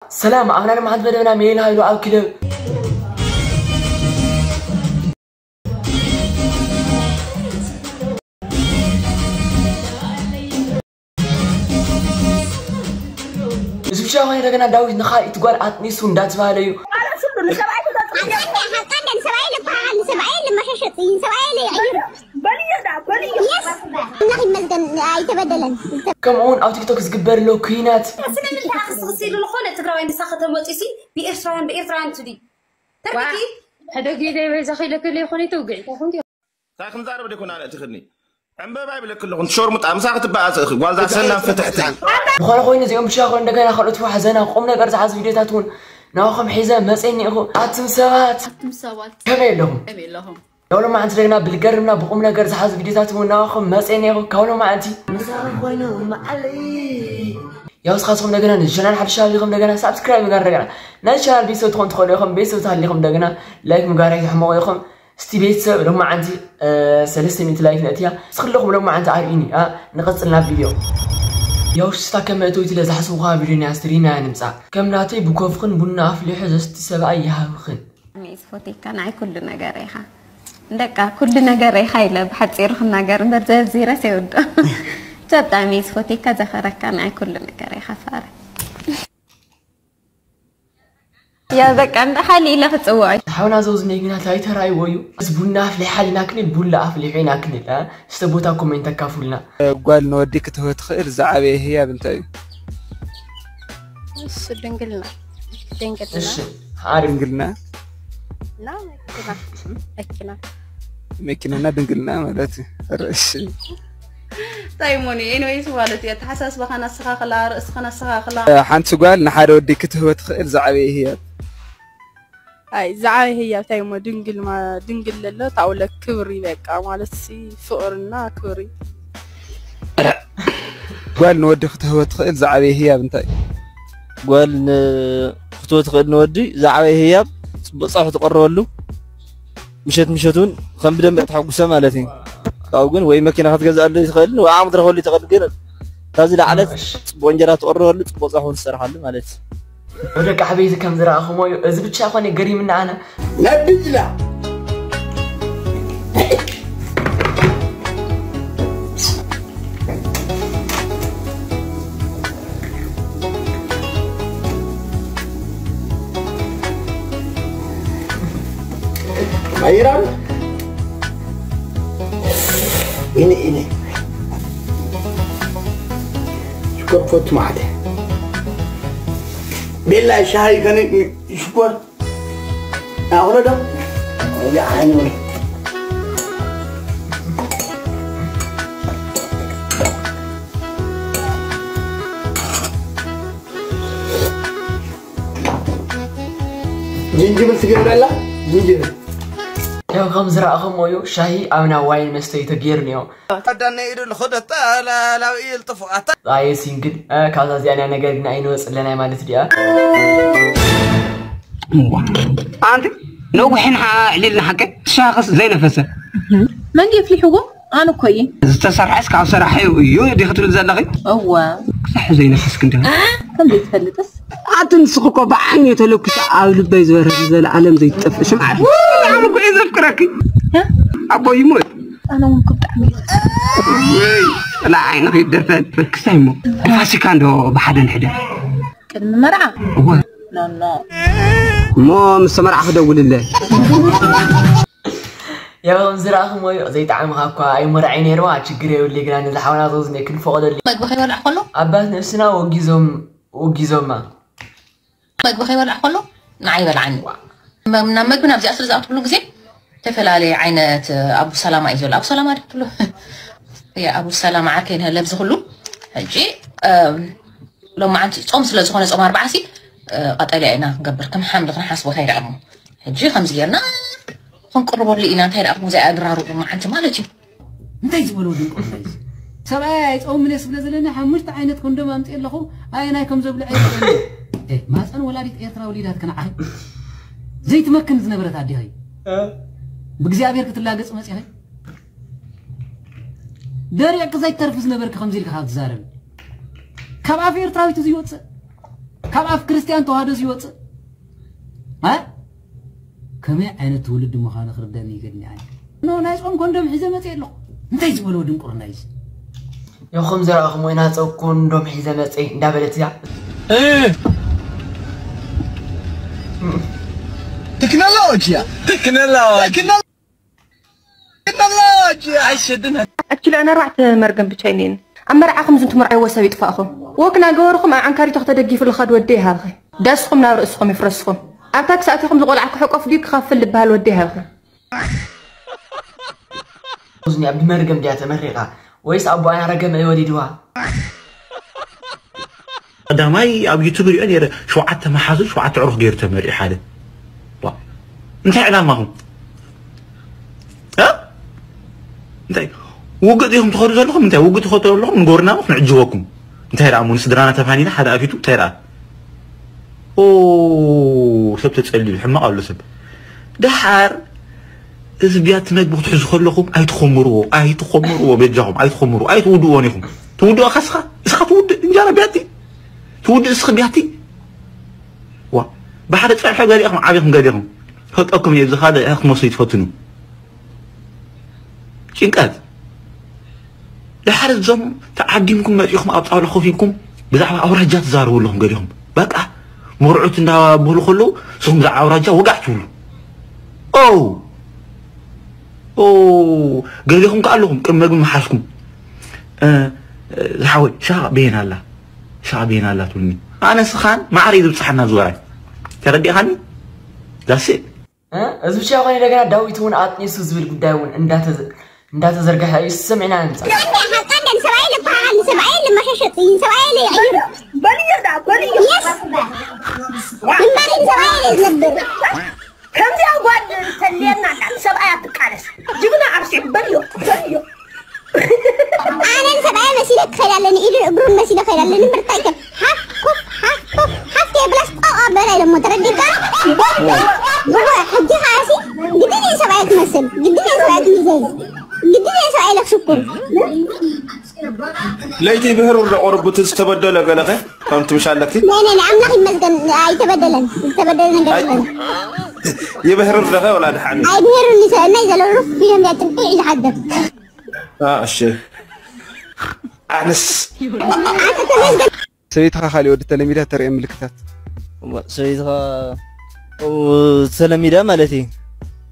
ሰላም፣ ኣብ ናይ መዓልቲ መደብና ሜላ ሃይሉ ኣብ ክለብ። እዚ ብቻ ኾይኑ እንደገና ዳዊት ንኻልኢት ጓል ኣጥኒሱ እንዳተባሃለ እዩ። ማለት ሁሉ ንሰብኣይ ተጠቅም። ቀንደ ንሰብኣይ ልበሃል፣ ንሰብኣይ ልመሸሸጥ፣ ንሰብኣይ ልዕይር። በልዮ ዳ፣ በልዮ። የስ፣ ኣምላኽ ይመስገን ኣይተበደለን። ከምኡ እውን ኣብ ቲክቶክ ዝግበር ዘሎ ኩናት። ስለምንታይ ክስቕስ ኢሉ ዝኾነ ትግራዋይ ንሳ ከተመፂ ሲ ብኤርትራውያን ብኤርትራውያን ትዲ ተርኪ። ሕደጊ ደይ በይዛ ኺለክል ይኾነ ተውግዒ ተኹን እንታይ ክንዛረብ ደይኮና እቲ ክድኒ ዕምበባ ይብለክ ኣለኹ። ሸርሙጣ ምሳ ክትበኣስ እኺ ጓልዛ ሰላም ፍትሕቲ። ዝኾነ ኮይኑ እዚኦም ብሻ ኾይኑ እንደገና ካልኦት ዋሕዘና ቁም ነገር ዝሓዙ ቪዲዮታት እውን ናባኹም ሒዘ መፅእ እኒእኹ። ኣቱም ሰባት ኣቱም ሰባት ከመይ ኣለኹም? ከመይ ኣለኹም? ያው ሎማዓንቲ እንደገና ብልገርምና ብቁም ነገር ዝሓዙ ቪዲዮታት እውን ናባኹም መፅእ እኒእኹ። ካብ ሎማዓንቲ ምሳኹም ኮይኑ መዓለይ። ያው እስኻትኩም እንደገና ንቻናል ሓድሽ ሃሊኹም እንደገና ሳብስክራይብ ጋር እንደገና ናይ ቻናል ቤተሰብ ትኾን ትኽእሉ ኢኹም። ቤተሰብ ተሃሊኹም እንደገና ላይክ ምጋር ኣይትሕመቑ ኢኹም። እስቲ ቤተሰብ ሎማዓንቲ ሰለስተ ሚእቲ ላይክ ነእትያ። እስክለኹም ሎማዓንቲ ኣርእዩኒ ኣ ንቐጽል ናብ ቪድዮ። ያው ሽስታ ከም መእተዊት ለዝሓስብኻ ቪድዮ ናይ ኣስትሪና ንምጻእ ከም ናተይ ብኮፍኽን ቡና ኣፍሊሑ ዘስቲ ሰብኣይ ይሃብኽን። ኣሜ ዝፎቴካ ንዓይ ኩሉ ነገር ኢኻ። ደቃ ኩሉ ነገር ኢኻ ኢለ ብሓጺሩ ክናገር እምበር ዘርዚረስ የውዶ። ብጣዕሚ ዝፎቴካ ዘኸረካ ንዓይ ኩሉ ነገር ኢኻ ፋረ። ያ በቃ እንዳ ሓሊ ኢለ ክጽውዖ። ሓውና ዘውዝነይ ግና እንታይ ተራእይዎ እዩ? እዚ ቡና ኣፍሊሓ ኢልና ክንብል ቡላ ኣፍሊሑ ኢና ክንብል፣ እ? እስተ ቦታ ኮሜንት ኣካፉልና። ጓል ንወዲ ክትህወ ትኽእል ዝዓበየ ህያብ እንታይ እዩ? እሱ ድንግልና። ድንግልና። እሺ፣ ሓሪ ድንግልና። እና መኪና። መኪና። መኪናና ድንግልና ማለት እዩ። እሺ። እንታይ እሞኒ? ኤኒዌይስ ማለት እዩ። ኣተሓሳስባኻ ናስተኻኽላ፣ ርእስኻ ናስተኻኽላ። ሓንቲ ጓል ንሓደ ወዲ ክትህወ ትኽእል ዝዓበየ ህያብ። ኣይ፣ ዝዓበየ ህያብ እንታይ እሞ ድንግል ማ-፣ ድንግል ለሎ ታውለ ክብሪ በቃ ማለት ሲ ፍቕርና ክብሪ። ጓል ንወዲ ክትህወ ትኽእል ዝዓበየ ህያብ እንታይ? ጓል ን-፣ ክትህወ ትኽእል ንወዲ ዝዓበየ ህያብ ጽቡቕ ጸብሒ ትቐርበሉ። ምሸት ምሸት እውን ከም ብደንብ ተሐጉሰ ማለት እዩ። ካብኡ ግን ወይ መኪና ክትገዝኣሉ ትኽእል ወይ ዓቕሚ ትረኽበሉ ትኽእል፣ ግን ካብዚ ላዕለት እሺ። ጽቡቕ እንጀራ ትቐርበሉ፣ ጽቡቕ ጸብሒ እውን ትሰርሓሉ ማለት እዩ። ወደቂ ዓበይቲ ከም ዝረኣኹሞ እዩ። እዚ ብቻ ኮነ ገሪምና ኣነ። ነድጅላ። ባይራም። ኢነ፣ ኢነ። ሽኮር ፈቱ ማዕደ። ቤላ ሻሂ ከነ ሽኮር። ኣኹሎ ዶ? ይዓኑ። ጅንጅብል ትገብረላ? ጅንጅብል። ያው ከም ዝረኣኹሞ እዩ፣ ሻሂ ኣብ ናብ ዋይን መስተ እዩ ተገይሩ ነይሩ። ኣዳነ ኢዱ ልኸደት ላላዊ ይልጥፉ ኣታ። ኣየ ሲንግል፣ እ፣ ካብዛ እዚኣ ናይ ነገር ግን ኣይንወፅእ ኣለና ማለት ድኣ። እዋ። ኣንቲ ነዊሕን ሓ-፣ ዕሊልን ሓቂ ትሻኸስ ዘይነፈሰ። መን የፍሊሕዎ? ኣነ እኮ እየ። ዝተሰርሐስ ካብ ሰራሒ እዩ ዲኺ ትብል ዘለኺ? እወ። ክሳሕ ዘይነፈስክ እንዲኻ። ከም ዘይትፈልጥስ? ኣቲ ንስኺ እኮ ብዓይኒ ተለኩሰ ኣብ ልበይ ዝበርህ ንዘለኣለም ዘይትጠፍእ ሽምዓ። ኣነ እኮ እየ ዘፍቅረኪ። እ? ኣቦይ ይሞት። ኣነ እውን እኮ ብጣዕሚ እየ ዘፍቅረኪ። ወይ፣ ጥላ ዓይንኺ ይደፈን። ክሳይ እሞ ፋሲካ እንዶ ብሓደ ንሕደ። ቅድሚ መርዓ? እወ። ኖ፣ ኖ። እሞ ምስ ተመርዓ ክደውልለ። ያው ከም ዝረኣኹሞ እዩ፣ ዘይጠዓምኻ እኳ ኣይመርዐይ ነይርዋ፣ ችግር የብሉ ግና ነዚ ሓውና ዘውዝነ ክንፈቕደሉ። መግቢ ከይበልዕ ከሎ? ኣባት ነብስና ወጊዞም፣ ወጊዞማ። መግቢ ከይበልዕ ከሎ ንዓይ ይበልዓኒ። መ-፣ ናብ መግቢ ናብዚኣ ስለ ዝኣትውሉ ግዜ ዝተፈላለየ ዓይነት ኣቡ ሰላማ እዩ ዘሎ። ኣቡ ሰላማ ድዩ ትብሎ? ያ፣ ኣቡ ሰላማ ዓርከይ ንህለብ ዝኽሉ። ሕጂ፣ እም፣ ሎማዓንቲ ጾም ስለ ዝኾነ ጾም ኣርብዓ ሲ፣ እ፣ ቀጠልያ ኢና ክንገብር፣ ከም ሓምሊ ክንሓስቦ እንታይ ደኣ እሞ። ሕጂ ከምዚ ጌርና ክንቅርበሉ ኢና፣ እንታይ ደኣ እሞ ዘይኣድራሩ ሎማዓንቲ ማለት እዩ። እንታይ ዝበሎ ድንቁርና እዩ እዚ? ሰብኣይ ኣይጸውምን እየ ስለ ዘለኒ ሓሙሽተ ዓይነት ኮንዶም ኣምጽእ ኣለኹ፣ ኣየናይ ከም ዘብልዐ ይፈልጥ። እ፣ ማጸን ወላዲት ኤርትራ ወሊዳት ከነዓኺ ዘይትመክን ዝነበረት ኣዴኺ። እ? ብእግዚኣብሔር ክትላገጽ መጺኺ? ደሪቕኪ ዘይትተርፊ ዝነበርኪ ከምዚ ኢልካ ካብ ትዛረቢ። ካብ ኣፍ ኤርትራዊት እዚ ይወጽእ። ካብ ኣፍ ክርስትያን ተዋህዶ ዝወፅእ እ ከመይ ዓይነት ትውልድ ምዃኑ ክርደኒ ይገድኒ ኣነ። ኖ ናይ ጾም ኮንዶም ሒዘ መፅእ ኣለኹ። እንታይ ዝበሎ ድንቁርና እዩ እዚ? ኢኹም ዝረኣኹም ወይ ናፀው ኮንዶም ሒዘ መፀ እንዳበለት እያ። ቴክኖሎጂያ ቴክኖሎጂ ቴክኖሎጂያ ኣይሸድን ኣችሊ ኣነ ኣርባዕተ መርገም ብቻ ይኔን ኣብ መርዓኹም ዝንትምርዓይዎ ሰብ ይጥፋእኹም ወክና ገበርኹም ኣብ ዓንካሪቶ ከተደጊፉ ልኻድ ወዲ ይሃብኸ ዳስኹም ናብ ርእስኹም ይፍረስኹም ኣብታ ክሳእቲኹም ዝቆልዓ ክሕቆፍ ድዩ ክኸፍል ልበሃል ወዲ ይሃብኸ እዝኒ ኣብ መርገም ድያ ተመሪቓ ወይስ ኣቦኣና ረገመ ወሊድዋ? ቀዳማይ ኣብ ዩቱብ ሪኦ ነረ ሸውዓተ መሓዙ ሸውዓተ ዕሩኽ ገይሩ ተመሪዑ ሓደ እንታይ ዕላማኹም እንታይ ውግእ ኢኹም ትኸዱ ዘለኹም እንታይ ውግእ ትኸዱ ዘለኹም ንጎርና ክንዕጅበኩም እንታይ ደኣ ሞ ንስድራና ተፋኒና ሓደ ኣፊቱ እንታይ ደኣ ኦ ሰብ ተጸልዩ ሕማቕ ኣሎ ሰብ ደሓር እዚ ቢያቲ መግቢ ክትሕዙ ከለኹም ኣይትኾምርዎ ኣይትኾምርዎ በጃኹም ኣይትኾምርዎ ኣይትውድዎን ኢኹም ትውድኦ ካስኻ እስኻ ትውድእ እንጀራ ቢያቲ ትውድእ እስኺ ቢያቲ ዋ ብሓደ ጸብሒ ገሊኹም ዓቢኹም ገሊኹም ፈልጠኩም እየ ዝኻደ ክትመስሉ ይትፈትኑ ጭንቀት ድሓር እዞም ተዓዲምኩም መፂኹም ኣብ ጣውላ ኮፍ ኢልኩም ብዛዕባ ኣውራጃ ትዛረቡ ኣለኹም ገሊኹም በቃ መርዑት እንዳበሉ ከለዉ ንስኹም ብዛዕባ ኣውራጃ ወጋዕ ትብሉ ኦ ኦ ገሊኹም ከ ኣለኹም ቅድሚ መግቢ ምሓዝኩም ዝሓወይ ሻቕ በየን ኣላ ሻቕ በየን ኣላ ትብልኒ ኣነ ስኻን ማዕረ እዩ ዝብፅሓና ዝወራይ ተረዲእኻኒ ዳሴ እዚ ብቻ ይኾነ እንደገና ዳዊት እውን ኣጥኒሱ ዝብል ጉዳይ እውን እንዳተዘርገሐ እዩ ሰሚዕና ንምፃ ቀንደን ሰብኣይ ልበሃል ሰብኣይ ልመሸሸጥ ሰብኣይ ለይዕይሩ በልዮ ዳ በልዮ እምበርን ሰብኣይ ለይዝነብር ከምዚኣ ጓል ተልየና ኣላ ሰብኣይ ኣትቃለስ ጅግና ኣብሲ በልዮ በልዮ ኣነን ሰብኣይ መሲለ ክኸይድ ኣለኒ ኢዱን እግሩን መሲለ ክኸይድ ኣለኒ ምርታይ ከም ሓፍ ኮፍ ሓፍ ኮፍ ሓፍ ከየብላስ ቋቋ በላ ኢሎሞ ተረዲካ ሕጂ ከዓሲ ግድን እየ ሰብኣይ ክመስል ግድን እየ ሰብኣይ ክምዘይ ግድን እየ ሰብኣይ ለክሽኩር ለይቲ ብህሩር ደቆርቡት ዝተበደለ ገለኸ ከም ትምሻለኪ ናይ ናይ ኣምላኽ ይመስገን ኣይተበደለን ዝተበደለ ነገር የለን ይብህርር ደኸ ወላ ድሓን ኣይብህርኒ ሰእናይ ዘለሩ ፊልም ያጥንቁ ኢዝሓደር እሺ ኣነስ ሰበይትኻ ካልእ ወዲ ተለሚዳ ተርእየ ምልክታት ሰበይትኻ ተለሚዳ ማለት እዩ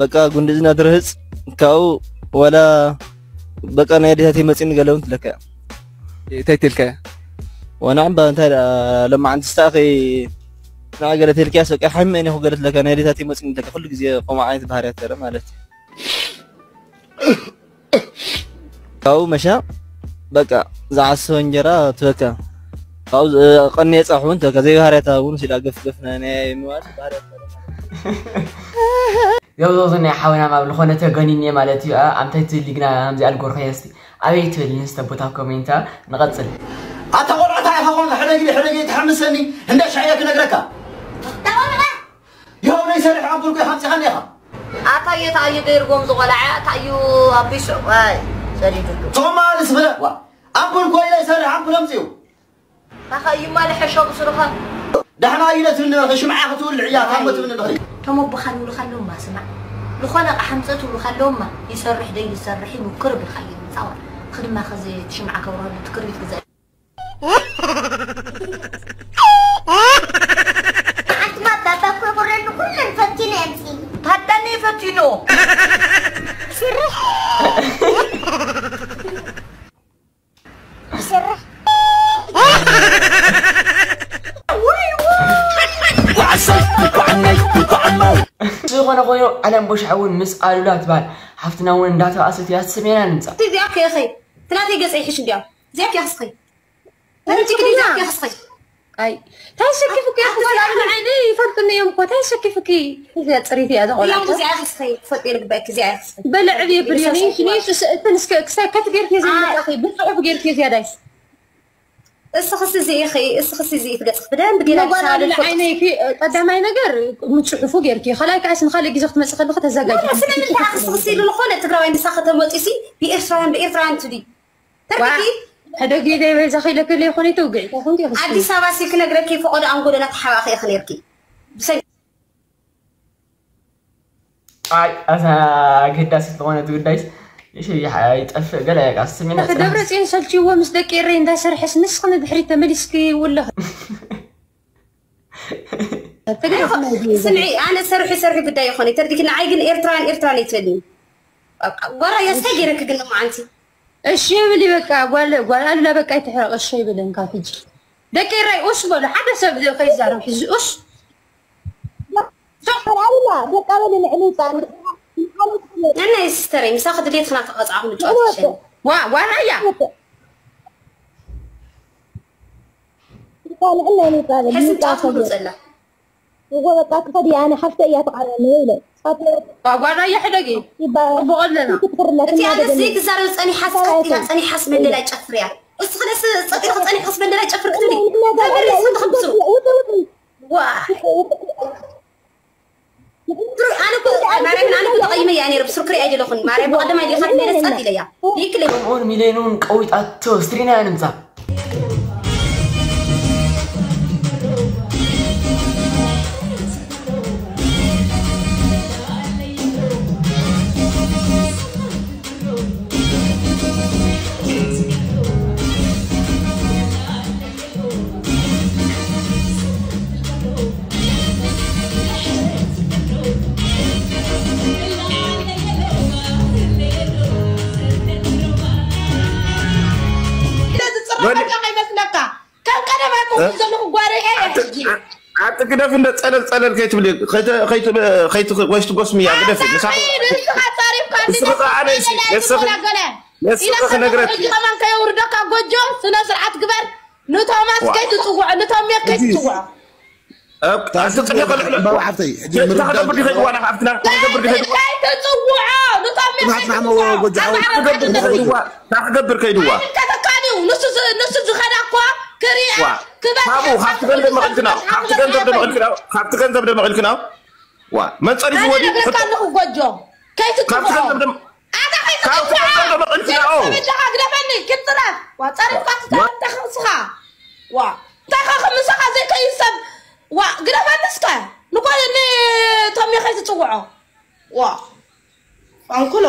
በቃ ጉንዲ እዝና ትርህፅ ካብኡ ወላ በቃ ናይ ኣዴታተይ መፂኒ ገለ እውን ትለካ እያ እንታይ ትልካ እያ ዋና ዕምባ እንታይ ደኣ ለማዓንቲ ስታኺ ንዓ ገለ ተልክያ ሰቀ ሓሚ እኔ ገለ ትለካ ናይ ኣዴታተይ መፂኒ ትለካ ኩሉ ግዜ ከምኡ ዓይነት ባህርያት ተረ ማለት እዩ ካብኡ መሻ በቃ ዝዓሰወ እንጀራ ትበካ ካብኡ ቀንየ ፃሑ እውን ትበካ ዘይባህርያታ እውን ሲላ ገፍገፍ ናይ ምባል ባህርያት ዘብዘብዞ ናይ ሓወና ማብ ዝኾነ ተገኒን እየ ማለት እዩ ኣምታይ ትብል ግና ከምዚ ኣልጎርኸ የስቲ ኣበይ ትብል ንስተ ቦታ ኮሜንታ ንቐጽል ኣታ ቆልዓ እንታይ ኢኻ ኾንካ ሕደጊ ሕደጊ ትሓምሰኒ እንዳ ሻዕያ ክነግረካ ይኸው ናይ ሰሪሕ ኣምፑል ኮይ ሓምፂኻኒ ኢኻ ኣታዮ ታዩ ገይርዎም ዝቆልዓ ታዩ ኣቢሱ ዋይ ሰዲዱሉ ቶማል ስፍረ ዋ ኣምፑል ኮይ ናይ ሰሪሕ ኣምፑል ኣምፅኡ ታኸ እዩማ ልሐሾ ብስሩኸ ዳሕና ኢለ ትብል ነበርኸ ሽምዓ ክትውልዕ እያ ካብ ትብል ንኽሪ ተሞብኻ ንብልኻ ኣለውማ ስማዕ ዝኾነ ኣቕሓ ምፀእ ትብልኻ ኣለውማ ይሰርሕ ደይ ይሰርሕ ይምክር ብልካ እዩ ምፃዋ ኽድማ ኸዚ ትሽምዓ ከብረሉ ትክርቢት ግዛእ ሓንቲ ማባ ባኮ ይቁረኒ ኩለን ፈቲነ የምፅኒ ታዳኒ ፈቲኖ ስርሕ ስርሕ ዝኾነ ኮይኑ ዓለም ቦሽዓ እውን ምስ ኣሉላ ትበሃል ሓፍትና እውን እንዳተባእሰት እያ ትስምዕና ንምፃ እዚኣ ከይኸይ ትናተይ ገፀ ይሕሽ እንዲያ እዚኣ ከይኽስኸይ ተረቲክ ዲዛ ከይኽስኸይ ኣይ ታይ ሸኪፍኪ እያ ክበላ ዓይነ ይፈልጥኒ እዮም እኮ ታይ ሸኪፍኪ እዚኣ ፅሪት እያ ዘቆላ እዚኣ ክስኸይ ትፈልጥ የለ ግባእክ እዚኣ ክስኸይ በለ ዕብየ ብልዮ ንሽ ንሽ እትን እስከ ክሳይ ከት ገርክ እየ ዘይመጣኺ ብፅሑፍ ገርክ እየ ዝያዳይስ እስኽስ እዚ ኢኺ እስኽስ እዚ ኢቲ ገፅክ ብደንብ ገይራ መጓላልለ ዓይነይኪ ቀዳማይ ነገር ምፅሑፉ ገይርኪ ካልኣይ ከዓ ስም ካልእ ግዜ ክትመፅእ ከለኺ ተዘጋጅ ስለምንታይ ኣኽስኽስ ኢሉ ዝኾነ ትግራዋይ ንሳ ከተመፂሲ ብኤርትራውያን ብኤርትራውያን ትዲ ተረኪ ሕደጊ ደይ በይዛ ኺለክል ይኹን ይትውግዒ፣ ይኹን ይኹን። ኣዲስ ኣበባ ሲ ክነግረኪ፣ ፈቐዶ ኣንጎሎ እናተሓባእኺ ኢኺ ነይርኪ። ብሰ- ኣይ ኣዛ ኣገዳሲት ዝኾነት ጉዳይስ እሺ፣ ይጠፍእ ገለ እያ፣ ቃል ስሚና ኣኺ ደብረፅዮን ሰልችዎ ምስ ደቂ ኤረይ እንዳሰርሐስ ንስኺ ንድሕሪት ተመሊስኪ ውለኺ። ትግራይ ስምዒ፣ ኣነ ሰርሒ ሰርሒ ጉዳይ ይኾነ ተርዲኪ፣ ንዓይ ግን ኤርትራን ኤርትራን ይትበልኒ። ጓራ ያስታይ ገይረክ ግን ማዓንቲ እሺ ይብል በቃ። ጓል ጓል ኣሉላ በቃ ይትሕረቕ። እሺ ይብል እንካ ሕጂ ደቂ ኤረይ ኡስ በሉ። ሓደ ሰብ ከይዛረብ ሕዚ ኡስ ኣሉላ በቃ በል ንዕሊ ጻን ነናይ ሲስተረይ ምሳኺ ድሌት ኽና ተቐጻኹ ንጫወት ይሸኒ ዋ ጓል ኣያ ንዕና ንጻበል ሕዚ ንጫወት ምሩጽ ኣላ እዎ በቃ ክኸዲ ኣነ ሓፍተ እያ ተቃረኒ ይብለ ዋ ጓል ኣያ ሕደጊ ጽቡቕ ኣለና ክትክርለት እቲ ኣነስ ዘይትዛረብ ጸኒሓስ ቀጥ ኢላ ጸኒሓስ መለላ ይጨፍር እያ። እስኺ ነስ ጸጥ ኢልኺ ጸኒሕክስ መለላ ይጨፍር ክትብሊ ተበሪ ስንትኽምሱ ዋ ትሩ ኣነ እኮ ማርያምን ኣነ እኮ ተቐይመ እያ ነይረ ብስርኩሪ ኣይደለኹን ማርያም ብቐደማይ ዲኻ ትመለስ ጸጥ ኢለ እያ ይክለ ከምኡውን ሚሌኖን ቀዊጣቶ ስትሪና እያ ንምጻእ ዝፅረበካ ከይመስለካ ከም ቀደም ኣይኮንኩን ዘለኹ ጓርየ ሕጂ ኣብቲ ግደፍ እንደ ፀለል ፀለል ከይትብሊ ወይስ ትጎስምያ ግደፍ ንስኻ ፃሪፍካ ንስኻ ኣነሲ ንስኺ ንስኺ ክነግረኪ ሕጂ ከማን ከየውርደካ ጎጆ ስነ ስርዓት ግበር ንቶማስ ከይትፅውዖ ንቶሜ ከይትፅውዖ ተጽዕዮ ከልዕሎ ባባ ሓፍተይ ሕጂ ተኸገብር ዲኸ ይዋ ናብትና ተኸገብር ዲኸ ይዋ ከይትፅውዖ ንቶም ማሕማሞ ጎጆ ዓወት ተኸገብር ከይድዋ ከተካኒው ንሱ ዝ- ንሱ ዝኸዳ እኮ ክሪኣ ዋ ክበል ታቡ ካብቲ ገንዘብ መቐልክና ካብቲ ገንዘብ ደመቐልክና ካብቲ ገንዘብ ደመቐልክና ዋ መን ጸሪፍዎ ድዩ ነግረካ ኣለኹ ጎጆ ካብቲ ከይትፅውዖ ገንዘብ ደም ኣታ ካብቲ ገንዘብ ከይትፅውዖ ደመቐልክና ኦ ሰበጃኻ ግደፈኒ ክትፅረፍ ዋ ፀሪፍካ ትፃረፍ ተኸስኻ ዋ እንታይ ኸ ምሳኻ ዘይከይድ ሰብ ዋ ግደፈኒ እስከ ንኮ ንቶም ከይትፅውዖ ዋ ኣንኩሎ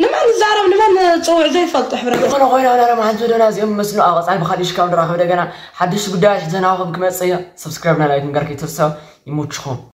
ንመን ዛረብ ንመን ፅውዕ ዘይፈልጡ ሕብረተሰብ ዝኾነ ኮይና ወላሎም ሓንቲ ዶና እዚኦም መስሉ ኣብ ቀፃሊ ብካሊሽ ካብ ንራኸብ ደገና ሓድሽ ጉዳያት ሒዘናኹም ክመፅእ እየ። ሰብስክራይብ ና ላይክ ምግባር ከይትርሳው። ይመችኹም።